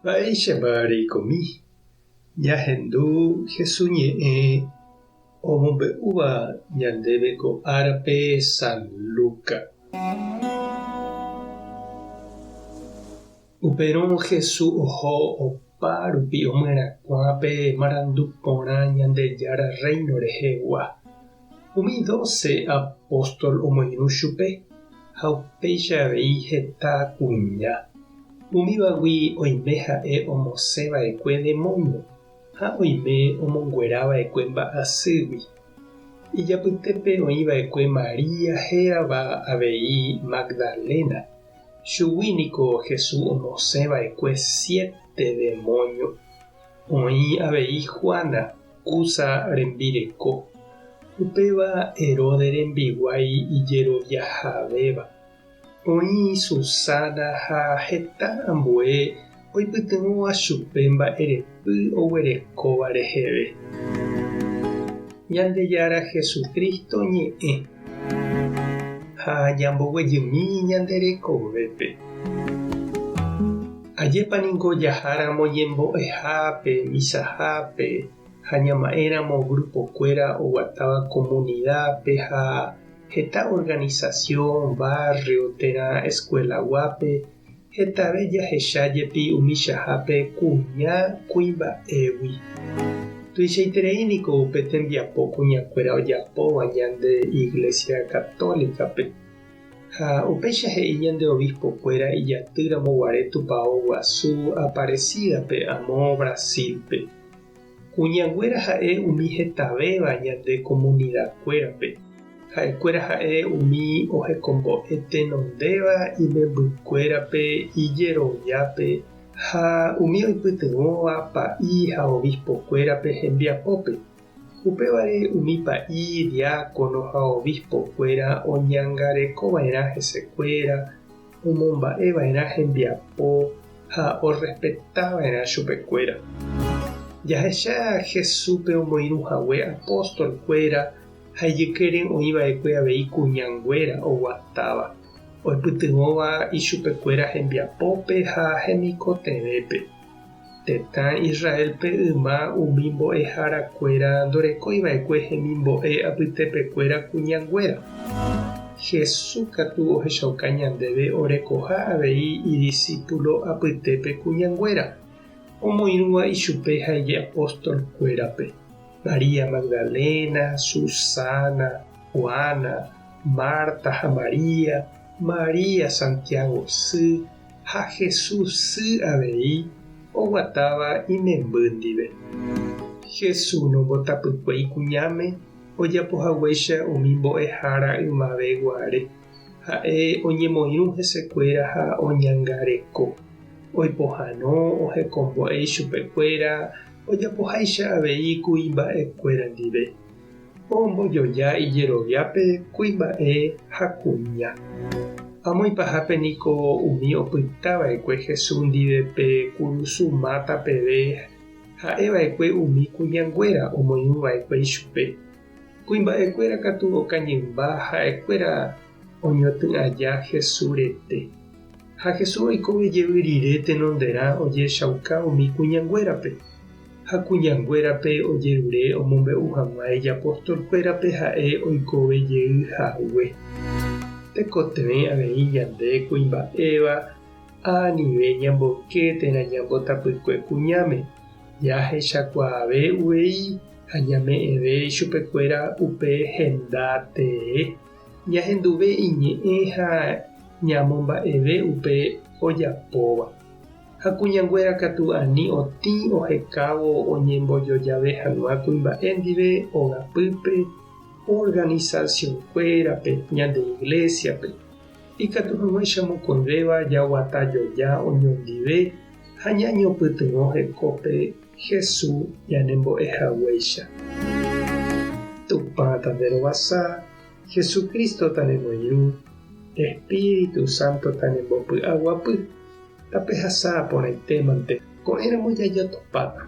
Mba'éichapa reikomi ñahendu Jesús ñe'ẽ omombe'úva ñandéve ko árape San Lucas? Upérõ Jesús oho opa rupi omyerakuã pe marandu porã Ñandejára Rréino rehegua. Umi dóse apóstol omoirũ chupe ha upéicha avei heta kuña. Umívagui oime ha'e omosẽ va'ekue demónio ha oime omonguera va'ekue mba'asýgui. Ijapytépe oĩ va'ekue María hérava avei Magdalena. Chugui niko Jesús omosẽ va'ekue siete demónio. Oĩ avei Juana, Cuza rembireko, upéva Herodes rembiguái ijeroviahavéva. Oĩ Susana ha heta ambue oipytyvõva chupe mba'erepy oguerekóva reheve. Ñandejára Jesucristo ñe'ẽ ha ñamboguejymi ñande rekovépe. Ajépa ningo jaháramo ñembo'ehápe, misahápe ha ñama'ẽramo grupo-kuéra oguatáva comunidad-pe ha heta organización, barrio térã escuela-guápe, hetave jahecha jepi umichahápe kuña kuimba'égui. Tuichaiterei niko upe tembiapo kuñakuéra ojapóva ñande Iglesia Católica-pe. Ha upéicha he'i ñande obispo-kuéra ijatýramo guare tupao guasu Aparecida-pe amo Brasil-pe. Kuñanguéra ha'e umi hetavéva ñande comunidad-kuérape. Ha'ekuéra ha'e umi ohekombo'e tenondéva imembykuérape ijeroviápe ha umi oipytyvõva pa'i ha obispo-kuérape hembiapópe. Upévare umi pa'i, diákono ha obispo-kuéra oñangarekova'erã hesekuéra, omomba'eva'erã hembiapo ha orrespetava'erã chupekuéra. Jahecha Jesúspe omoirũ hague apóstol-kuéra ha ijykére oĩva'ekue avei kuñanguéra oguatáva, oipytyvõva ichupekuéra hembiapópe ha hemikotevẽpe. Tetã Israélpe yma umi mbo'eharakuéra ndorekói va'ekue hemimbo'e apytepekuéra kuñanguéra. Jesús katu ohechauka ñandéve orekoha avei idisípulo apytépe kuñanguéra, omoirũva ichupe ha ijapostolkuérape, María Magdalena, Susana, Juana, Marta ha María, María Santiago sy, Ha Jesús sy avei oguatáva imemby ndive. Jesús nombotapykuéi kuñáme ojapo haguéicha umi mbo'ehára ymave guare. Ha'e oñemoirũ hesekuéra ha oñangareko. Oipohãno ohekombo'e ichupekuéra ojapoháicha avei kuimba'ekuéra ndive. Ombojoja ijeroviápe kuimba'e ha kuña. Amo ipahápe niko umi opyta va'ekue Jesús ndive pe kurusu máta peve ha'e va'ekue umi kuñanguéra omoirũ va'ekue ichupe. Kuimba'ekuéra katu okañymba ha'ekuéra oñotỹ aja Jesús rete. Ha Jesús oikove jevy rire tenonderã ojehechauka umi kuñanguérape. Ha kuñanguérape ojerure omombe'u hag̃ua ijapostolkuérape ha'e oikove jey hague. Tekotevẽ avei ñande kuimba'éva anive ñamboyke térã ñambotapykue kuñáme, jahechakuaave uvei ha ñame'ẽve ichupekuéra upe henda tee. Ñahenduve iñe'ẽ ha ñamomba'eve upe ojapóva. Ha kuñanguéra katu ani otĩ ohekávo oñembojojave hag̃ua kuimba'e ndive ogapýpe, organización-kuérape, ñande iglesia-pe. Ikatu hag̃uáicha mokõivéva jaguata joja oñondive ha ñañopytyvõ hekópe Jesús ñanembo'e haguéicha. Tupã tanderovasa, Jesucristo tanemoirũ, Espíritu Santo tanembopy'aguapy. Tapehasa porãitémante, ko'ẽramo jajotopáta.